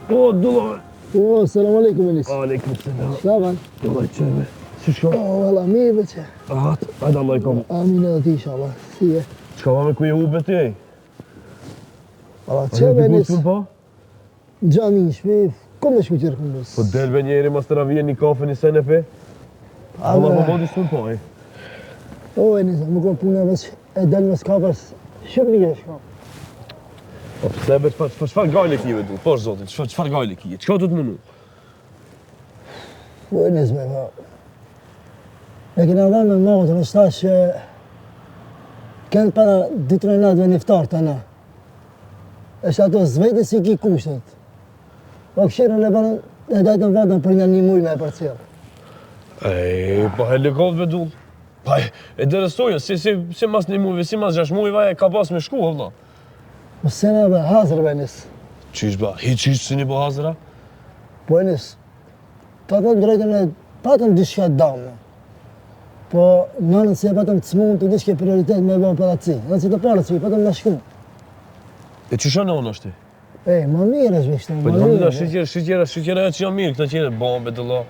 O, Dullo. O, selam aleikum, Enis. Aleikum selam. Shaban. Dullo, qeve. Si shko? O, valla, mirë be që. Ahat, hajde Allah i kom. Amin edhe ti, inshallah. Si je? Çka ma me ku je ube ti? Valla, qeve, Enis. Po? Në xhami, në shpi, ku me shku qërë këmbës? Po del be njeri, mas të ravije një kafe, një sen e pe. Valla, po modi s'pun po, e. O, Enis, më konë puna veç e del me s'kapës, shumë mirë e shko. Po pse be, çfarë çfarë çfarë gajle ki be du? Po zotin, çfarë çfarë gajle ki? Çka do të mundu? Po Enis be, po. E kena dhënë me motrën, është tash që kenë para 2-3 natëve një iftar të na. Është ato zvete si ki kushtet. Po këshirën e bërën, e dajtën vatën për një një muj me e përcjell. Ej, po helikopter be du. Pa, e dërësoja, si, si, si mas një mujve, si mas 6 mujve, e ka pas me shku, vëlla. Po se na be hazër be Enis. Qysh ba, hiç hiç si një bo hazëra? Po Enis, ta të drejtën e patëm diçka dame. Po nënën si e patëm të smunë të diçka prioritet me bo për atë si. Në si të parë si, patëm me shku. E qysh a nëna është ti? E, ma mirë është me kështu, Po ma mirë. elhamdulillah, shyqyr, shyqyr, shyqyr ajo që janë mirë, këta qerë, bombe, dëlla.